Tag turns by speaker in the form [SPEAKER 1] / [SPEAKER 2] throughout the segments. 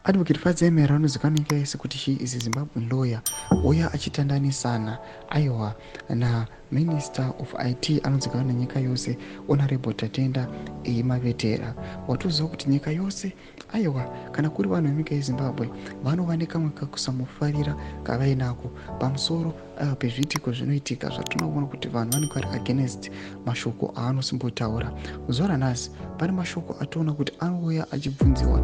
[SPEAKER 1] Advocate Fadzai Mahere anozivikanwa nyika yese kuti she is a Zimbabwean lawyer, uya achitandanisana, aiwa, naMinister of IT anozivikanwa nenyika yose, Honorable Tatenda Mavetera. Watoziva kuti nyika yose, aiwa, kana kuri vanhu venyika yeZimbabwe, vanova nekamwe kakusamufarira kavainako pamusoro, aiwa, pezviitiko zvinoitika zvatinoona kuti vanhu vanenge vari against mashoko aanosimbotaura. Zuva ranhasi pane mashoko atoona kuti anouya achibvunziwa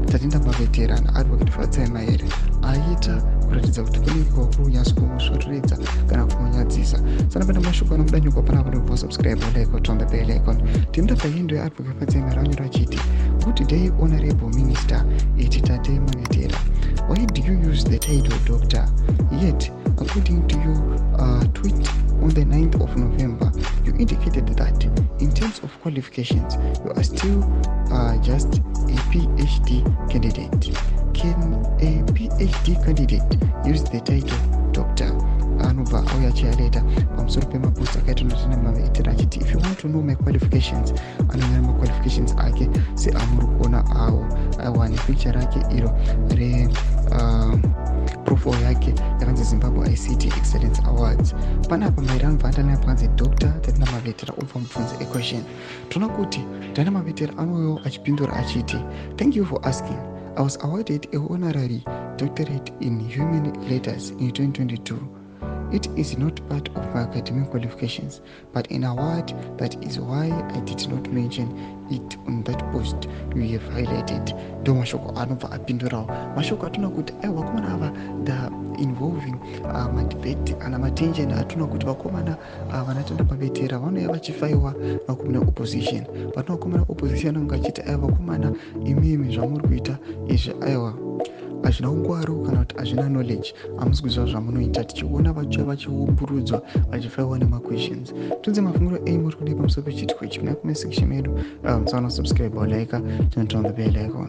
[SPEAKER 1] Tatenda Mavetera naAdvocate Fadzai Mahere, aita kuratidza kuti kunenge kwakunyatso kumusvotoredza kana kumunyadzisa. Sana pane mashoko anobuda nyuka panapa, ndobva subscribe, like, turn the bell icon. Tinoda pahandle yaAdvocate Fadzai Mahere anyora achiti, "Good day, Honorable Minister iti Tate Mavetera. Why do you use the title doctor? Yet according to your tweet on the 9th of November, you indicated that in terms of qualifications you are still just a PhD candidate. Can a PhD candidate use the title doctor?" Anobva auya achialeta pamusoro pemapost akaita naTatenda Mavetera achiti, "If you want to know my qualifications," anonyora maqualifications ake seamuri kuona awo, aiwa, nepicture rake iro re profile yake yakanzi Zimbabwe ICT Excellence Awards. Panapa Mahere anobva andalina pakanzi Dr Tatenda Mavetera, obva mubvunza equestion. Toona kuti Tatenda Mavetera anouyawo achipindura achiti, "Thank you for asking. I was awarded a honorary doctorate in human letters in 2022. It is not part of my academic qualifications, but an award. That is why I did not mention it on that post you have highlighted." Ndo mashoko anobva apindurawo, mashoko atona kuti, aiwa, vakomana ava, the involving madebate ana matension atona kuti vakomana vanaTenda Mavetera vanouya vachifaiwa vakomana opposition. But vakomana opposition anonge achiti, aiwa, vakomana imimi, zvamuri kuita izvi, aiwa, hazvina ungwaru kana kuti hazvina knowledge, hamusi kuziva zvamunoita. Tichiona vachiuya vachiumburudzwa, vachifaiwa nemaquestions. Tunze mafungiro ei muri kudii pamusoro pechiitiko ichi muna comment section medu. Musaona subscribe, like, turn on the bell icon.